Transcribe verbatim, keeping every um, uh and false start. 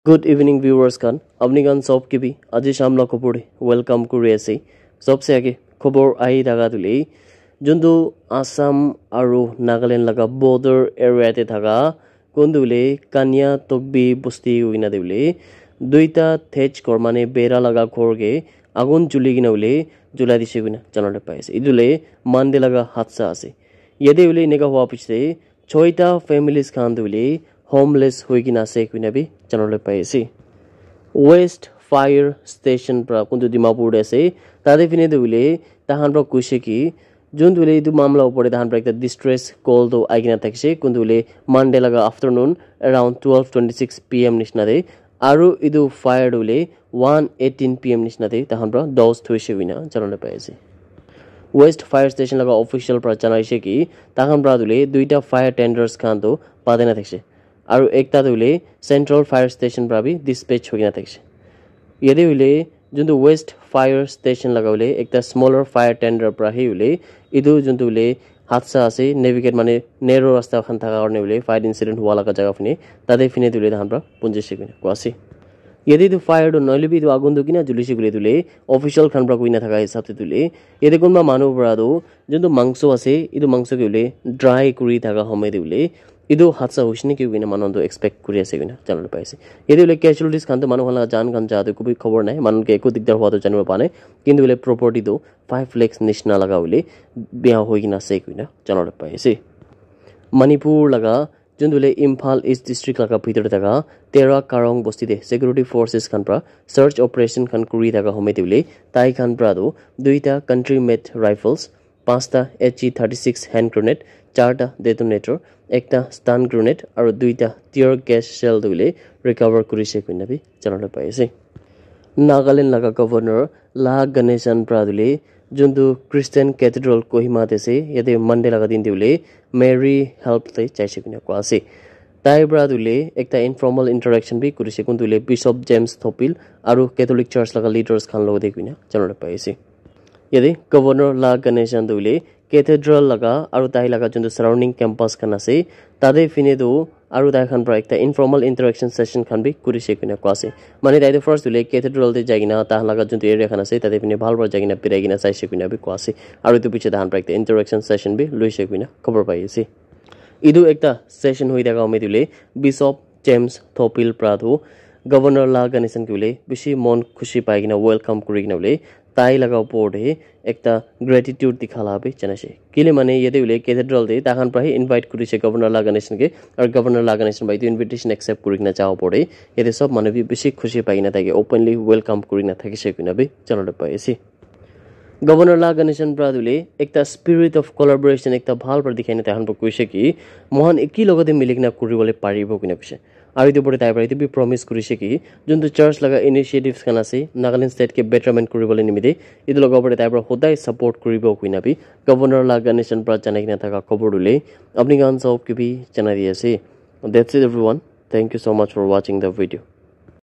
Good evening, viewers khan. Apni khan sob ke bhi aji sham la khobor te welcome kuri ase. Sobse age khobor ahi thaga tu le, juntu Assam aru Nagaland laga border area te thaga kuntu le Kanya Tokbi bosti hoina te le duita thej ghor mane bera laga ghor ke agun juli kena le julai dise koina janole pai ase. Etu le Monday laga hadsa ase. Yate hoile eneka howa piche te choita families khan tu hoile homeless hoi kena ase koina bi janole pai ase. West Fire Station pra kuntu Dimapur te ase, tate phine tu hoile tahan pra koise ki juntu hoile etu mamla upor te tahan pra ekta distress call tu ai kena thakise, kuntu hoile Monday laga afternoon around twelve twenty six P M nishina te, aru etu fire tu hoile one eighteen P M nishina te tahan pra douse thoise koina janole pai ase. West Fire Station laga official pra janaise ki tahan pra tu hoile duita fire tenders khan tu padai na thakise, aru ekta tu hoile Central Fire Station pra bi dispatch hoi kena thakise. Yate hoile juntu West Fire Station laga hoile ekta smaller fire tender pra hi hoile etu juntu hoile hadsa ase, navigate mane narrow rasta khan thaka karne hoile fire incident hua laga jaga phine tate phine tu hoile tahan pra punjise koina koa ase. Yate tu fire tu nohoile bi etu agun tu kina julise koile tu hoile official khan pra koina thaka hisab te tu hoile yate kunba manu pra tu juntu mangso ase, etu mangso ke hoile dry kuri thaka homoi te hoile etu hadsa hoise naki koina manu khan tu expect kuri ase koina janole pai ase. Yate hoile casualties khan tu manu khan laga jaan khan ja tu eku bi khobor nai, manu ke eku dikdar hua tu janibo pa nai, kintu hoile property tu five lakhs nishina laga hoile bia hoi kena ase koina janole pai ase. Manipur laga juntu hoile Imphal East District laga bhitor te thaka Tera Karong bosti te security forces khan pra search operation khan kuri thaka homoi te hoile tai khan pra tu duita country made rifles, pasta H E thirty six hand grenade, charta detonator, ekta stun grenade aru duita tear gas shell tu hoile recover kurise koina bi janole pai ase. Nagaland laga governor La Ganesan pra tu hoile juntu Christian Cathedral Kohima te ase, yate Monday laga din te hoile Mary help te jaise koina koa ase. Tai pra tu hoile ekta informal interaction bi kurise kuntu hoile Bishop James Thopil aru Catholic Church laga leaders khan logote koina janole pai ase. Yate Governor La Ganesan tu hoile Cathedral laga aru tai laga juntu surrounding campus khan ase, tate phine tu aru tai khan pra ekta informal interaction session khan bi kurise koina koa ase. Mane tai tu first hoile Cathedral te jai kena tahan laga juntu area khan ase tate phine bhal pra jai kena birai kena saise koina bi koa ase, aru etu piche tahan pra ekta interaction session bi loise koina khobor pai ase. Etu ekta session hoi thaka homoi te hoile Bishop James Thopil pra tu Governor La Ganesan ke hoile bishi mon khushi pai kena welcome kuri kena hoile tai laga upor te ekta gratitude dikha la bi janaise. Kile mane yate hoile Cathedral te tahan pra hi invite kurise Governor La Ganesan ke, aru Governor La Ganesan pra etu invitation accept kuri kena ja upor te yate sob manu bi bishi khushi pai kena tai ke openly welcome kuri kena thakise koina bi janole pai ase. Governor La Ganesan pra tu hoile ekta spirit of collaboration ekta bhal pra dikhai na tai khan pra koise ki mohan eki logote mili kena kuri bole paribo koina koise. Aru etu upor te tai pra etu bi promise kurise ki juntu church laga initiatives khan ase Nagaland state ke betterment kuri bole nimite etu laga upor te tai pra hodai support kuribo koina bi Governor La Ganesan pra janai kena thaka khobor tu hoile apni khan sob ke bi janai di ase. That's it everyone. Thank you so much for watching the video.